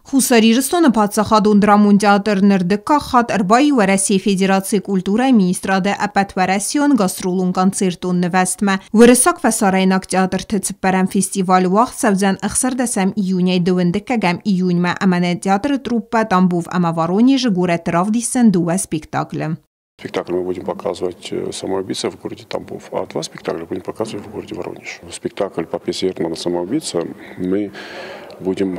Хуссар Ирыстоны паддзахадон драмон театр ныр дыккаг хатт ӕрбаиу Уӕрӕсейы Федерацийы культурӕйы министрады ӕппӕтуӕрӕсеон гастролон-концертон нывӕзтмӕ. Уырыссаг фӕсарӕйнаг театрты цыппӕрӕм фестиваль уагъд цӕудзӕн 16 июнӕй 22 июньмӕ ӕмӕ нӕ театры труппӕ Тамбов ӕмӕ Воронежы горӕтты равдисдзӕн дыууӕ спектаклы. Спектакль мы будем показывать «Самоубийца» в городе Тамбов, а два спектакля будем показывать в городе Воронеж. Спектакль по пьесе Эртмана «Самоубийца» мы будем,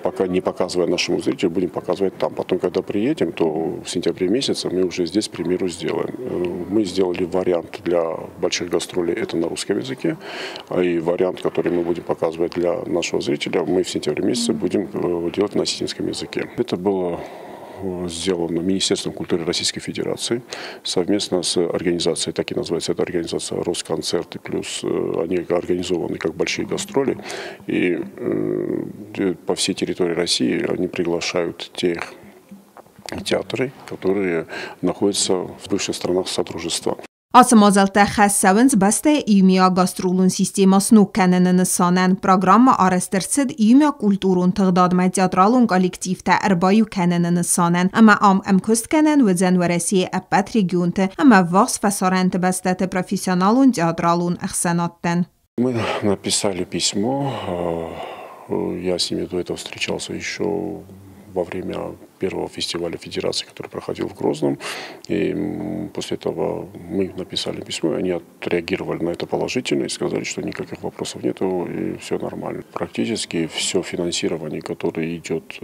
пока не показывая нашему зрителю, будем показывать там. Потом, когда приедем, то в сентябре месяце мы уже здесь премьеру сделаем. Мы сделали вариант для больших гастролей, это на русском языке, и вариант, который мы будем показывать для нашего зрителя, мы в сентябре месяце будем делать на осетинском языке. Это было сделано Министерством культуры Российской Федерации совместно с организацией, так и называется эта организация «Росконцерт», и плюс они организованы как большие гастроли, и по всей территории России они приглашают тех театры, которые находятся в бывших странах Содружества. Ацы мадзӕлттӕ хӕс цӕуынц бӕстӕйы иумиаг гастролон системӕ сног кӕныны нысанӕн. Программӕ арӕзт ӕрцыд иумиаг культурон тыгъдадмӕ театралон коллективтӕ ӕрбаиу кӕныны нысанӕн ӕмӕ ам ӕмкуыстгӕнӕн уыдзӕн Уӕрӕсейы ӕппӕт регионты ӕмӕ ӕввахс фӕсарӕнты бӕстӕты профессионалон театралон ӕхсӕнадтӕн. Мы написали письмо, я с ними до этого встречался еще во время первого фестиваля Федерации, который проходил в Грозном. И после этого мы написали письмо, и они отреагировали на это положительно и сказали, что никаких вопросов нету и все нормально. Практически все финансирование, которое идет,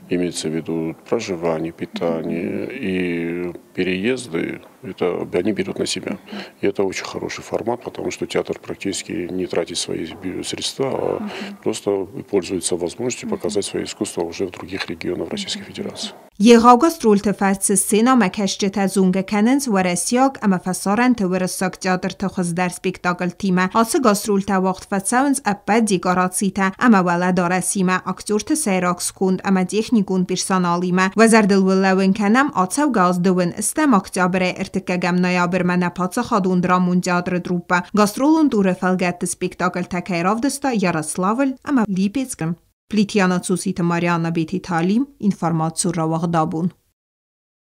имеется в виду проживание, питание и переезды, это они берут на себя. И это очень хороший формат, потому что театр практически не тратит свои средства, а просто пользуется возможностью показать свое искусство уже в других регионах Российской Федерации. Егъау гастролты фӕрцы сценӕмӕкӕсджытӕ зонгӕ кӕнынц уӕрӕсейаг ӕмӕ фӕсарӕнты уырыссаг театрты хуыздӕр спектаклтимӕ. Ацы гастролтӕ уагъд фӕцӕуынц ӕппӕт декорацитӕ ӕмӕ уӕлӕдарӕсимӕ, актерты сӕйраг сконд ӕмӕ техникон персоналимӕ. Уӕ зӕрдыл уыл лӕууын кӕнӕм, ацӕугӕ аз 20 октябрӕй 3 ноябрмӕ нӕ паддзахадон драмон театры труппӕ гастролон туры фӕлгӕтты спектаклтӕ кӕй равдыста Ярославль ӕмӕ Липецкы. Плитиана Цуциты Марианна, Бететы Алим, информацион рауагъдабон.